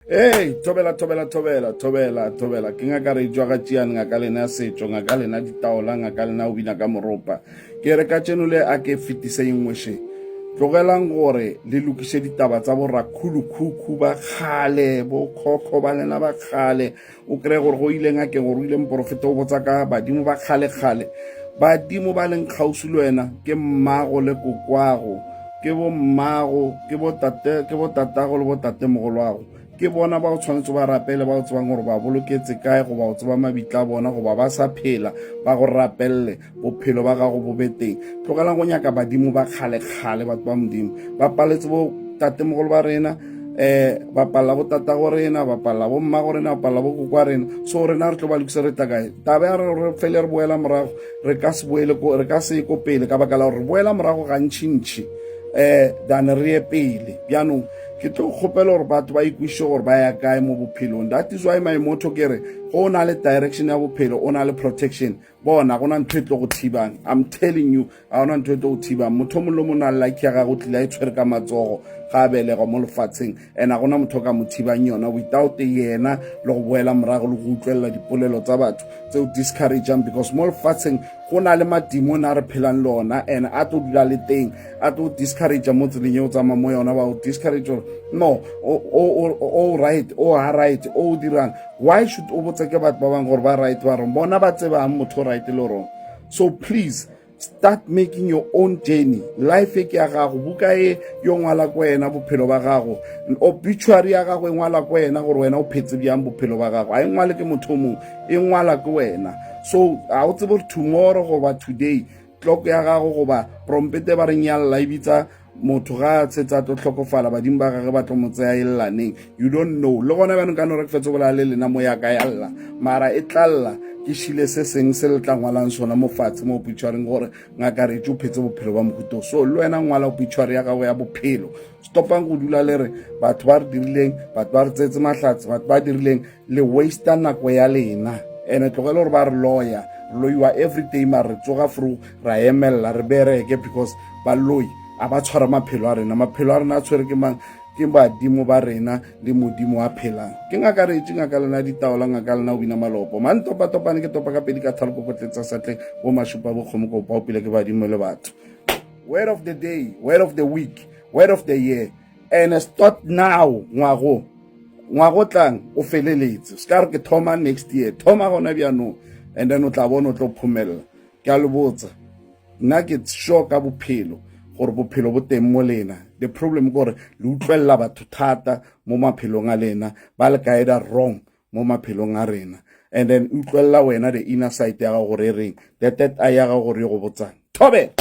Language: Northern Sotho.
Hey, thobela thobela thobela thobela thobela ke ngaka re tswa ga tšiane ngaka lena ya setšo ngaka lena ditaola ngaka lena o bina ka moropa ke re ka tšeno le a ke fetise engwe še tlogelang gore le lokiše ditaba tsa borakhulukhukhu ba kgale bokhokho ba lena ba kgale o kry-e gore go ile ngakeng gore o ile moporofeta o botsa ka badimo ba kgale-kgale badimo ba leng kgauswi le wena ke mmago le kokwago ke bo mmago ke bo tatago le bo tatemogolwago ke bona ba o tshwanetse ba rapele ba o tsebang gore ba boloketse kae goba o tseba mabitla a bona goba ba sa phela ba go rapelele bophelo ba gago bo be teng tlogelang go nyaka badimo ba kgale-kgale batho ba modimo ba paletse bo tatemogolo ba rena eh ba palla bo tatago rena ba palla bo mmago rena ba palla bo kokwa rena so rena re tlo ba lokisa re tla kae taba ya re fele re boela morago re ka se boele ko re ka se ko pele ka baka la gore re boela morago gantšintši eh than re ye pele bjanong ke tlo kgopela gore batho ba ikwešiše gore ba ya kae mo bophelong that is why my motto ke re go o na le direction ya bophelo o na le protection bona go na ntho e tlo go thibang i'm telling you ga gona ntho e tlo go thibang motho o mongwe le mongwe na le lucky ya gagwe o tlile a e tshwere ka matsogo ga a belegwa mo lefatsheng and ga gona motho o ka mo thibang yona without yena le go boela morago le go utlwelela dipolelo tsa batho tse o discourageang because mo lefatsheng go na le madimone a re phelang le ona and a tlo dula le teng a tlo discourage mo tseleng e o tsamaya mo yona ba o discourage gore no o right o ha right o dirang why should o botse ke batho ba bangwe gore ba right ba rong bona ba tsebang motho right le rong so please start making your own journey life e ke ya gago buka e yo ngwala ko wena bophelo ba gago obituary ya gago e ngwala ko wena gore wena o phetse bjang bophelo ba gago a e ngwale ke motho o mongwe e ngwala ke wena so ga o tsebe gore tomorrow goba today clock ya gago goba prompete ba reng ya lla e bitsa motho ga a tshetse a tlo tlhokofala badimo ba gage ba tlo mo tseya e llaneng you don't know le gona bjanong ka no re ke fetse bolaya le lena mo yaka ya lla mara e tla lla ke šile se seng se le tla ngwalang sona mo fatshe mo obituaryng gore ngaka retse o phetse bophelo ba mohuto so le wena ngwala obituary ya gago ya bophelo stopang go dula le re batho ba re dirileng batho ba re tseetse mahlatse batho ba dirileng le waster nako ya lena ene tlogele gore ba re loya re loiwa everyday mara re tsoga fro ra emelela re bereke because baloi a ba tshwara maphelo a rena maphelo a rena a tshwere ke mang ke badimo ba rena le modimo wa phelang ke ngaka retse ngaka lena ditaola ngaka lena o bina malopo mantopatopane ke topa ka pedi ka thalo kokotletsa satleng bo mashupa bo kgomo ko paopile ke badimo le batho word of the day word of the week word of the year and start now ngwago ngwago tlang o feleletse se ka re ke thoma next year thoma gona bjanong and then o tla bona o tlo phomelela ke a le botsa nna ke sure ka bophelo gore bophelo bo teng mo lena the problem ke gore le utlwelela batho thata mo maphelong a lena ba le kaeda wrong mo maphelong a rena and then utlwelela wena the inner side ya gago gore e reng the third eye ya gago gore e go botsang thobela.